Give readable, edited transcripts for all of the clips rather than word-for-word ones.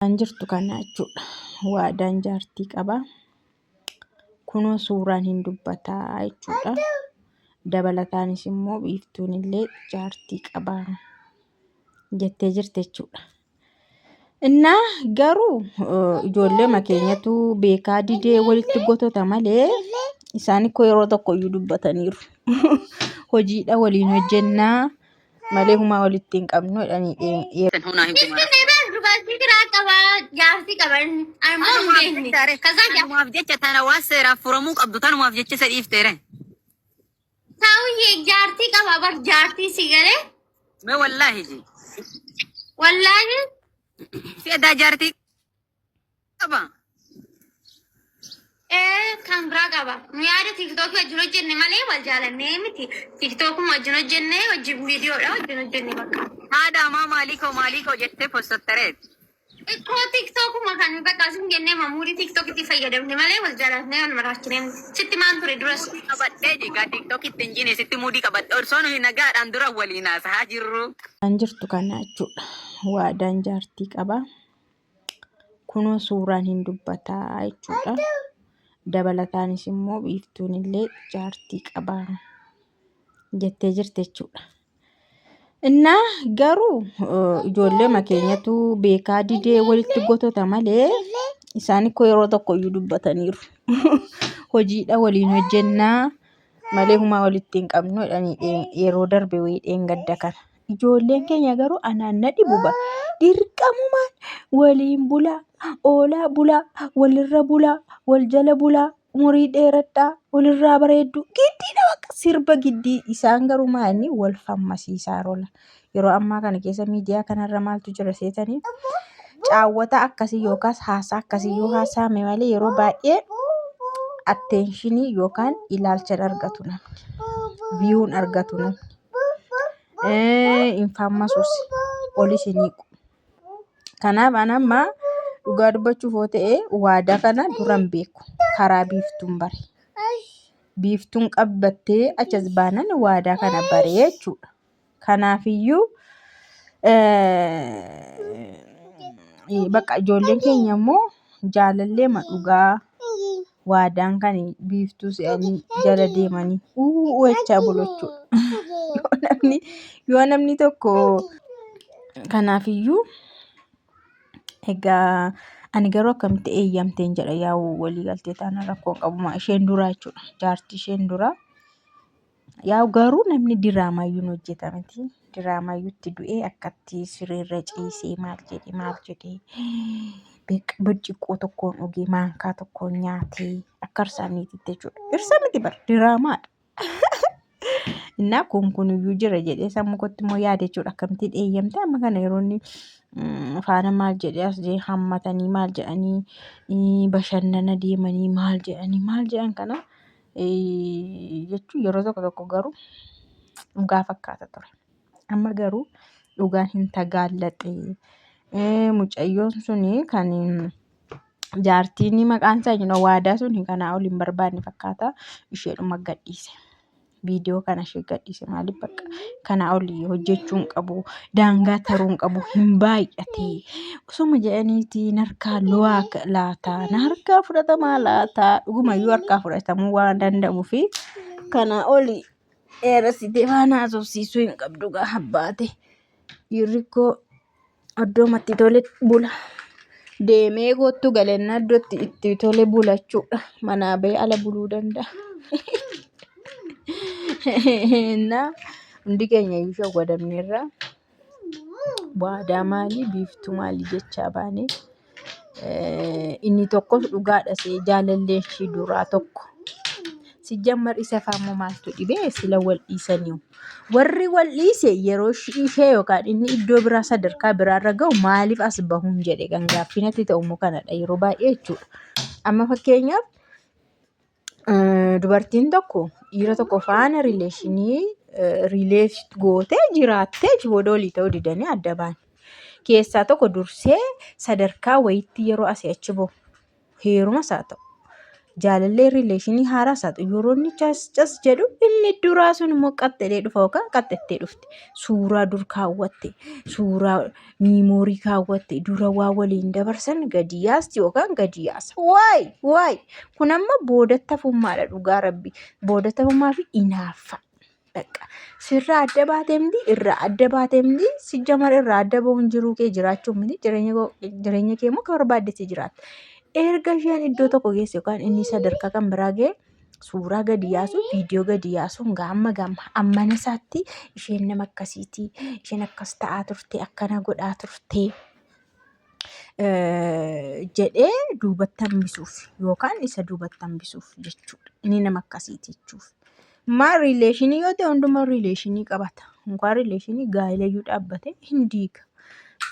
Kan jirtu kana jechuudha. Waadaan jaartii qaba. Kunoo suuraan hin dubbataa jechuudha. Dabalataanis immoo biiftuun illee jaartii qaba jettee jirti jechuudha. Innaa garuu ijoollee makeenyatu beekaa didee walitti gotota malee isaan ikkoo yeroo tokko iyyuu dubbataniiru. Hojiidha waliin hojjennaa malee humaa walitti hin qabnu jedhanii Tan hunaa himte mara. Finfinnee bar dubartii biraa qaba jaartii qaba inni. Ani immoo hin Tanumaaf beekne. jecha re. Kazaa Tanumaaf jecha tana waan seeraaf furamuu qabdu tanumaaf jecha isa dhiifte re. Saawuyyee jaartii qaba bar jaartii si galee. Mee wallaahi ji. Wallaahi Si edaa jaartii qaba. Ee kan biraa qaba. Nu yaada tiiktookii wajjin hojjenne malee wal jaalannee miti. Tiiktookuma wajjin hojjenne wajjin viidiyoodha wajjin hojjenne bakka. Haadha amaa maalii koo maalii koo jettee postottareet. Ikkoo tiiktookuma kan bakka isin jennee mamuudii tiiktookitti fayyadamne malee wal jaalannee wal maraachinee miti. Sitti maan ture duras. Muudii qabadhee jigaa tiiktookitti hin jine sitti muudii qabadhe osoo nuyi nagaadhaan dura waliin haasahaa jirru. Kan jirtu kana jechuudha. Waadaan jaartii qaba. Kunoo suuraan hin dubbataa jechuudha. Dabalataanis immoo biiftuun illee jaartii qaba jettee jirti jechuudha. Innaa garuu ijoollee makeenyatu beekaa didee walitti gotota malee isaan ikkoo yeroo tokko iyyuu dubbataniiru. Hojiidha waliin hojjennaa malee humaa walitti hin qabnu jedhanii yeroo darbe wayii dheengadda kana. Ijoolleen keenya garuu anaan na dhibu ba. Dirqamumaan waliin bulaa, oolaa bulaa, walirra bulaa, wal jala bulaa, umurii dheeradhaa, walirraa bareedduu. Giddiidha bakka sirba giddii isaan garuu maali wal fammasiisaa rola. Yeroo ammaa kana keessa miidiyaa kanarra maaltu jira seetanii caawwata akkasii yookaas haasaa akkasii yoo haasaame malee yeroo baay'ee atteenshinii yookaan ilaalcha hin argatu namni. Viyuun argatu namni. Infaammasus olis hin hiiku. Kanaaf an amma dhugaa dubbachuuf yoo ta'e waadaa kana duran beeku. Karaa biiftuun bare. Biiftuun qabbattee achas baanan waadaa kana bare jechuudha. Kanaafiyyuu bakka ijoolleen keenya immoo jaalalleema dhugaa waadaan kan biiftuu se'anii jala deemanii uuu jechaa bulu jechuudha. Yoo namni yoo namni tokko kanaafiyyuu egaa ani garuu akkamitti eeyyamteen jedha yaa'u walii galtee taana rakkoo hin qabu isheen duraa jechuudha jaartii isheen duraa. Yaa'u garuu namni diraamaayyuu hin hojjeta miti. Diraamaayyuu itti du'ee akkatti sireerra ciisee maal jedhe maal jedhe birciqqoo tokkoon dhugee maankaa tokkoon nyaatee akka irsaaniititti jechuudha. Irsa miti bara diraamaadha. Innaa kun kuniyyuu jira jedhee sammuu kootti immoo yaade jechuudha. Akkamittiin eeyyamte amma kana yeroo inni faana maal jedhee as jedhee hammatanii maal jedhanii bashannana deemanii maal jedhanii maal jedhan kana jechuun yeroo tokko tokko garuu dhugaa fakkaata ture. Amma garuu dhugaan hin tagaallaxe. Mucayyoon suni kan jaartiin maqaan isaa eenyudha waadaa suni kanaa ol hin barbaanne fakkaata isheedhuma gadhiise. Viidiyoo kana ishee gadhiise maaliif bakka kanaa ol hojjechuu hin qabu daangaa taruu hin qabu hin baay'ate osuma jedhaniiti narkaa lo'aa laata na harkaa fudhatamaa laata dhugumayyuu harkaa fudhatamuu waan danda'uu fi kanaa oli dheeressitee waan haasofsiisuu hin qabdu gaa abbaate dhiirri koo Iddoomatti tole bula. Deemee kottu galenna iddootti itti tole bulachuudha. Manaa bahee ala buluu danda'a. Innaa hundi keenya iyyuu shawwadamneerra. Waadaa maalii biiftuu maalii jechaa baane. Inni tokkos dhugaadha see jaalalleen ishii duraa tokko. Sijjammar isa faammoo maaltu dhibee sila wal dhiisaniiyu. Warri wal dhiise yeroo ishee yookaan inni iddoo biraa sadarkaa biraarra ga'u maaliif as bahuun jedhe kan gaaffii natti ta'u immoo kanadha yeroo baay'ee jechuudha. Amma fakkeenyaaf dubartiin tokko dhiira tokko faana rileeshinii rileet gootee jiraattee achi booda walii ta'uu didanii adda ba'an. Keessaa tokko dursee sadarkaa wayiitti yeroo asii achi bahu heerumas haa ta'u. Jaalallee rileeshinii haaraa isaa ta'u yeroo inni cas cas jedhu inni duraa sun immoo qaxxelee dhufa yookaan qaxxettee dhufti. Suuraa dur kaawwatte, suuraa miimoorii kaawwatte, dura waa waliin dabarsan gadi yaasti yookaan gadi yaasa. Waay waay kun amma boodatti hafummaadha dhugaa rabbi. Boodatti hafummaa fi inaaffaa. Bakka sirraa adda baatee miti irraa adda baatee miti si jamar irraa adda bahuun jiruu kee jiraachuu miti jireenya kee immoo akka barbaaddetti jiraatta. Erga isheen iddoo tokko geesse yookaan inni sadarkaa kan biraa ga'e suuraa gadi yaasu viidiyoo gadi yaasuun gaamma gaamma ammana isaatti isheen nama akkasiiti isheen akkas ta'aa turte akkana godhaa turte jedhee duubatti hambisuuf yookaan isa duubatti hambisuuf jechuudha. Inni nama akkasiiti jechuuf. Maa riileeshinii yoo ta'e hundumaa riileeshinii qabata. Unkaan riileeshinii gaa'ilayyuu dhaabbate hin diiga.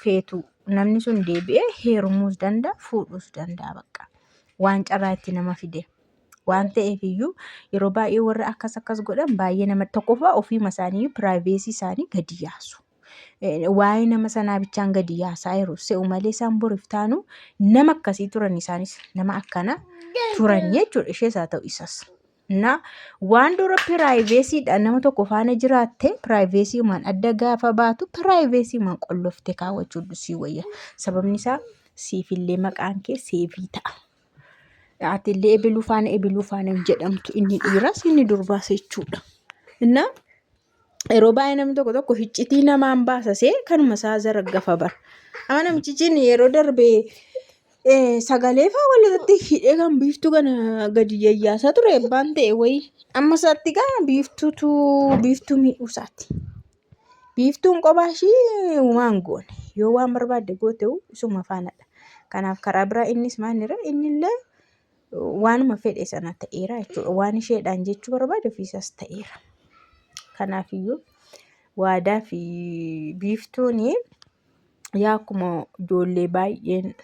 Feetu namni sun deebi'ee heerumuus danda'a fuudhuus danda'a bakka. Waan carraa itti nama fide. Waan ta'eef iyyuu yeroo baay'ee warra akkas akkas godhan baay'ee nama tokkoffaa ofiima isaanii piraayiveesii isaanii gadi yaasu. Waa'ee nama sanaa bichaan gadi yaasaa jiru. Se'u malee isaan boriif taanu nama akkasii turan isaanis nama akkana turan jechuudha. Ishees haa ta'u isas. Na waan dura piraayiveesiidhaan nama tokko faana jiraatte piraayiveesiimaan adda gaafa baatu piraayiveesiimaan qolloftee kaawwachuu sii wayya. Sababni isaa siifillee maqaan kee seevii ta'a. Atillee ebiluu faana ebiluu faana hin jedhamtu inni dhiiras inni durbaas jechuudha. Innaa yeroo baay'ee namni tokko tokko hiccitii namaan baasasee kanuma isaa zaraggafa bara. Amma namichichi yeroo darbe sagalee fa'aa walirratti hidhee kan biiftuu kana gadi yayyaasaa ture abbaan ta'e wayii. Amma isaatti gaa biiftuutu biiftuu miidhuu isaati. Biiftuun qophaa ishii waan goone yoo waan barbaadde goote isuma faanadha. Kanaaf karaa biraa innis maalirra innillee waanuma fedhe sana ta'eera jechuudha. Waan isheedhaan jechuu barbaade ofiisaas ta'eera. Kanaafiyyuu waadaa fi biiftuun yaa akkuma ijoollee baay'een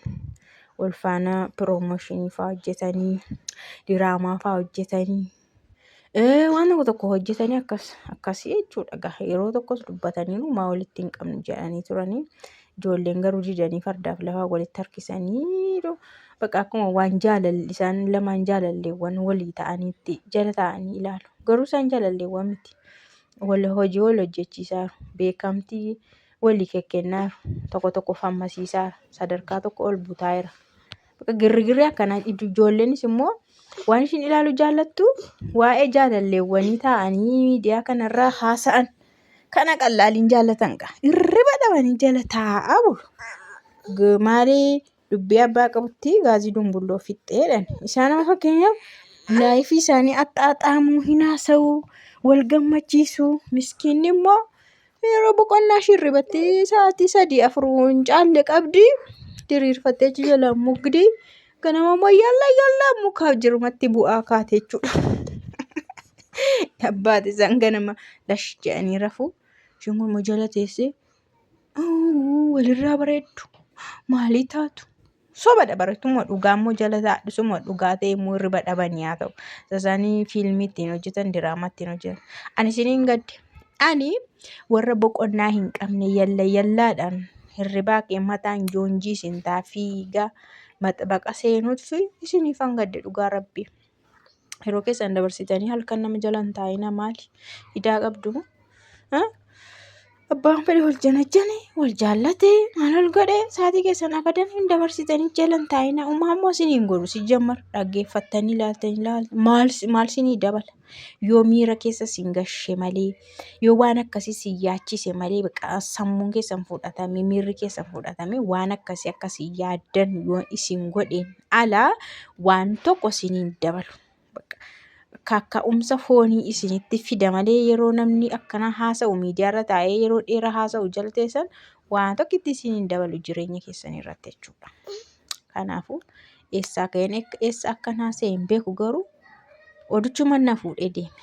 wal faana piroomooshinii fa'aa hojjetanii diraamaa fa'aa hojjetanii waan tokko tokko hojjetanii akkas akkasii jechuudha gaa yeroo tokkos dubbataniiru maa walitti hin qabnu jedhanii turanii ijoolleen garuu didanii fardaaf lafaa walitti harkisaniiru bakka akkuma waan jaalalli isaan lamaan jaalalleewwan walii ta'aniitti jala ta'anii ilaalu garuu isaan jaalalleewwan miti wal hojii wal hojjechiisaaru beekamtii walii kekkennaaru tokko tokko fammasiisaaru sadarkaa tokko ol butaa'eera. Bakka girrigirri akkanaa ijoolleenis immoo waan ishiin ilaalu jaallattu waa'ee jaalalleewwanii taa'anii miidiyaa kanarraa haasa'an kana qallaaliin jaallatan gaa hirriba dhabanii jala taa'aa bulu. Maalii dubbii abbaa qabutti gaazii dumbulloo fixxeedhan. Isaan amma fakkeenyaaf laayifii isaanii axxaaxaamuu hin haasa'u wal gammachiisu miskiinni immoo Yeroo boqonnaa ishii hirribatti sa'aatii sadii afur hin caalle qabdi. Diriirfattee achi jalaan mugdi. Ganama immoo yalla yalla mukaaf jirmatti bu'aa kaate jechuudha. Abbaati isaan ganama lash jedhanii rafu. Ishiin kun immoo jala teessee walirraa bareeddu maalii taatu Sobadha baratuma dhugaa immoo jala taa'adhusuma dhugaa ta'e immoo hirriba dhabanii haa ta'u. Isaanii fiilmii ittiin hojjetan diraamaa ittiin hojjetan. Ani isiniin gadde. Ani warra boqonnaa hin qabne yalla yallaadhaan hirribaa kee mataan joonjii isin ta'a fiigaa maxbaqa seenuuf isiniifan gadde dhugaa rabbi. Yeroo keessan dabarsitanii halkan nama jala hin taa'ina maali? Idaa qabdu moo? Abbaan fedhe wal janajjane, wal jaallate, maal wal godhe sa'aatii keessan abadan hin dabarsitanii jala hin taa'ina. Uumaa immoo isin hin godhu si jammar dhaggeeffattanii ilaaltanii ilaaltanii maal maal isinii dabala? Yoo miira keessa isin gashe malee, yoo waan akkasii isin yaachise malee baqa sammuun keessan fudhatamee miirri keessan fudhatamee waan akkasii akkasii yaaddan yoo isin godheen ala waan tokko isiniin dabalu. Bakka kakka'umsa foonii isinitti fida malee yeroo namni akkana haasa'u miidiyaarra taa'ee yeroo dheeraa haasa'u jala teessan waan tokkitti isiniin dabalu jireenya keessan irratti jechuudha. Kanaafuu eessaa ka'een eessa akkan haasa'e hin beeku garuu oduchuma na fuudhee deeme.